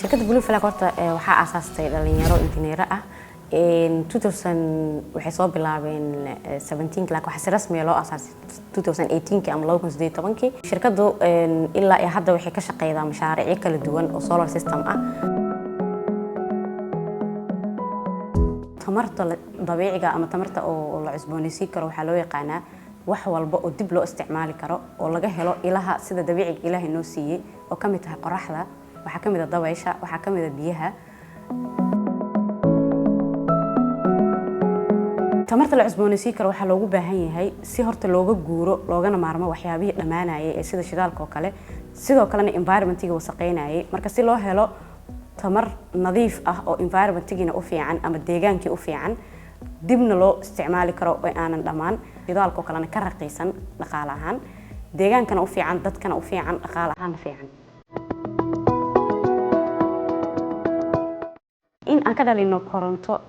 Shirkadda Blue Flag horta waxaa aasaastay dhalinyaro injineero ah. 2000 waxay soo bilaabeen 17, laakiin waxaa si rasmi ah loo aasaasay 2018 ama 2018. Shirkaddu ilaa iyo hadda waxay ka shaqeydaa mashaariicyo kala duwan oo solar system ah. Tamarta dabiiciga ama tamarta oo la cusboonaysiin karo waxaa loo yaqaanaa wax walba oo dib loo isticmaali karo oo laga helo ilaha sida dabiiciga Ilaahay noo siiyey, oo ka mid tahay qoraxda, waxaa ka mid ah dabaysha, waxaa ka mid ah biyaha. Tamarta la cusboonaysiin karo waxaa loogu baahan yahay si horta looga guuro loogana maarmo waxyaabihii dhammaanayay ee sida shidaalka oo kale, sidoo kalena environmentiga wasaqeynayay. Marka si loo helo tamar nadiif ah oo environmentigiina u fiican ama deegaankii u fiican, dibna loo isticmaali karo oo aanan dhammaan, shidaalka oo kalena ka raqiisan dhaqaale ahaan, deegaankana u fiican, dadkana u fiican, dhaqaale ahaan fiican. In aan ka dhalino koronto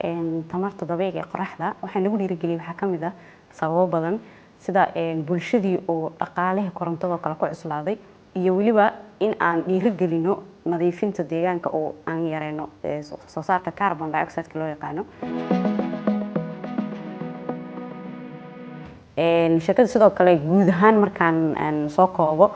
tamarta dabiiciga ee qoraxda waxaa nagu dhiirigeliyay, waxaa ka mid ah sababo badan, sida bulshadii oo dhaqaalaha korontadoo kale ku cuslaaday, iyo weliba in aan dhiirigelino nadiifinta deegaanka oo aan yareyno soo saarka carbon dioxide loo yaqaano. Shirkadda sidoo kale guud ahaan markaan soo koobo,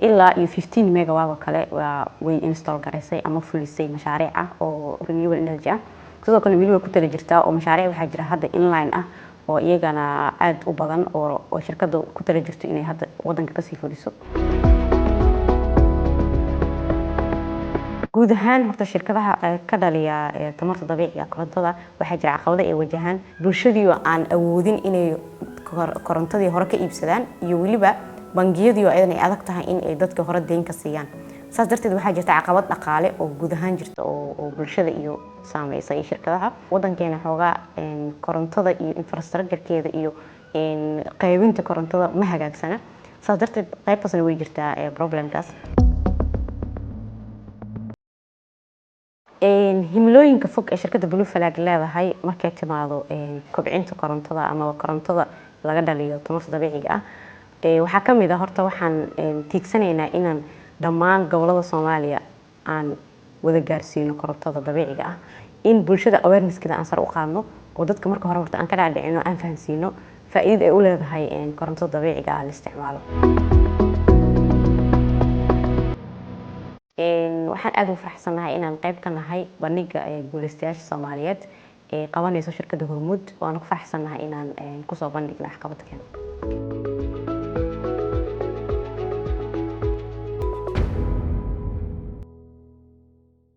ilaa iyo 15 megawatt oo kale waa way install garaysay ama fulisay mashaariic ah oo renewable energy ah. Sidoo kale weli way ku tala jirtaa oo mashaariic waxaa jira hadda inline ah oo iyagana aad u badan oo shirkadda ku tala jirto inay hadda wadanka kasii fuliso. Guud ahaan horta shirkadaha ka dhaliya tamarta dabiiciga korontada waxaa jira caqabado ay wajahaan: bulshadii oo aan awoodin inay korontadii hore ka iibsadaan, iyo weliba bangiyadii oo ayadan ay adag tahay in ay dadka hore deyn ka siiyaan. Saas darteed waxaa jirta caqabad dhaqaale oo guud ahaan jirta oo bulshada iyo saameysa iyo shirkadaha. Wadankeena xoogaa korontada iyo infrastructurekeeda iyo qaybinta korontada ma hagaagsana, saas darteed qaybtaasna way jirtaa problemkaas. Himilooyinka fog ee shirkadda Blue Flag leedahay markay timaado kobcinta korontada ama korontada laga dhaliyo tamarta dabiiciga ah, waxaa ka mid ah horta waxaan tiigsanaynaa inaan dhammaan gobolada Soomaaliya aan wada gaarsiino korontada dabiiciga ah, in bulshada awarenesskeeda aan sare u qaadno oo dadka marka hore horta aan ka dhaadhicino, aan fahansiino faa'iidada ay u leedahay korontada dabiiciga ah la isticmaalo. Waxaan aad ugu faraxsanahay inaan qayb ka nahay bandhiga guuleystayaasha Soomaaliyeed ee qabanayso shirkadda Hormuud. Waan ku faraxsanahay inaan kusoo bandhigno waxqabadkeena.